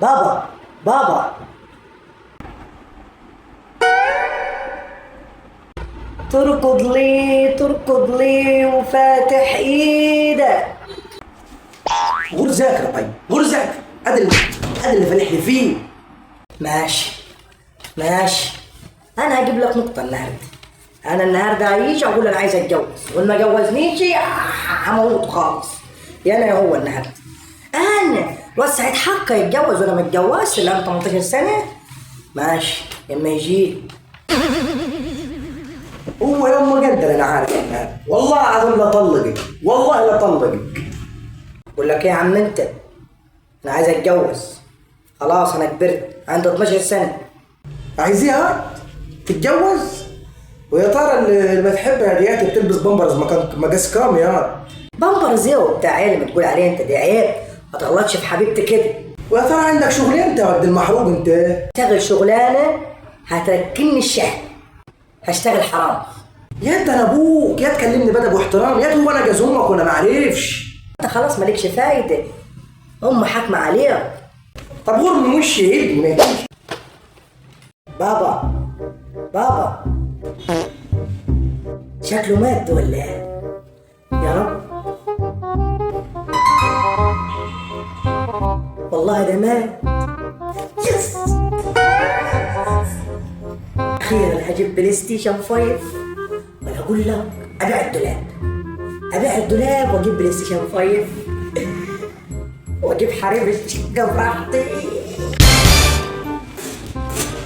بابا بابا، تركض ليه تركض ليه وفاتح ايدك؟ غور ذاكر. طيب غور ذاكر، هذا اللي فالح لي فيه. ماشي ماشي، انا هجيب لك نقطة النهارده. انا النهارده هيجي اقول انا عايز اتجوز، وان ما جوزنيش هموت خالص. يا انا يا هو النهارده. انا وسعت حقه يتجوز وانا ما اتجوزش اللي انا 18 سنة. ماشي اما يجي هو يوم ما قدر انا عارف النهارده، والله العظيم لا طلقك، والله لا طلقك. بقول لك ايه يا عم انت، انا عايز اتجوز خلاص، انا كبرت عندي 12 سنة. عايز ايه تتجوز؟ ويا ترى اللي بتحبها دياتي بتلبس بامبرز مكان مقاس كام يا بامبرز ايه وبتاع ايه اللي بتقول عليه انت؟ دي عيب، ما تغلطش في حبيبتي كده. ويا ترى عندك شغل انت يا ود المحروق انت؟ اشتغل شغلانة هتركني الشهر، هشتغل حرام. يا انت انا ابوك، يا تكلمني بدب واحترام، يا هو انا جزومك وانا ما عارفش. انت خلاص مالكش فايده، ام حاكمه عليك. طب غور من وشي يا ابني. بابا بابا، شكله مات ولا ايه؟ يا رب والله ده مات. yes، اخيرا هجيب PlayStation 5. ولا اقول لك ابيع الدولاب، ابيع الدولاب واجيب PlayStation 5 واجيب حريم الشقة براحتي.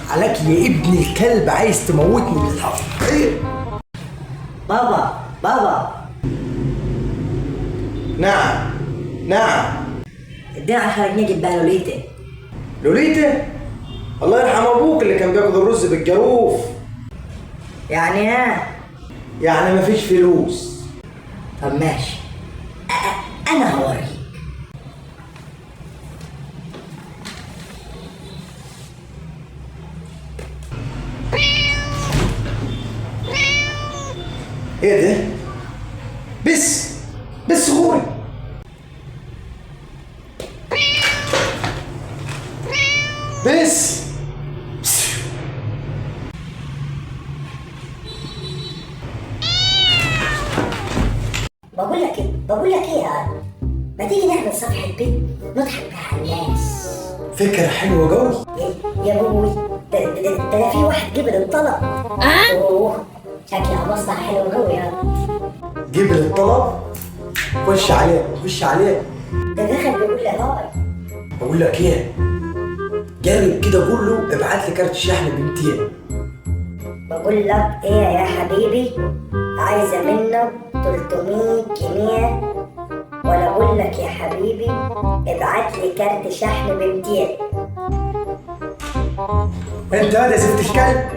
عليك يا ابن الكلب، عايز تموتني بالحق. بابا بابا. نعم نعم. اديني 10 جنيه اجيب بقى لوليتا. لوليتا؟ الله يرحم ابوك اللي كان بياخد الرز بالجاروف. يعني ايه؟ يعني مفيش فلوس. طب ماشي، انا هوريك. ايه ده؟ بس بس غوري. بس بقول لك ايه، بقول لك ايه يا عم، ما تيجي نعمل صفحة بيت نضحك بيها على الناس. فكرة حلوة جوي. يا بوي، ده في واحد جبل الطلب. اوه شكلها مصنع حلو قوي يا عم. جبل الطلب؟ خش عليه خش عليه. ده دخل بيقول لي هاي. بقول لك ايه، جرب كده قول له ابعت لي كارت الشحن ب 200. بقول لك ايه يا حبيبي، عايزه منك 300 جنيه. ولا اقول لك يا حبيبي ابعت لي كارت شحن ب 200. انت يا زفت الكلب،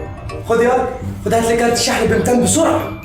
خد يلا خد هات لي كارت الشحن ب 200 بسرعة.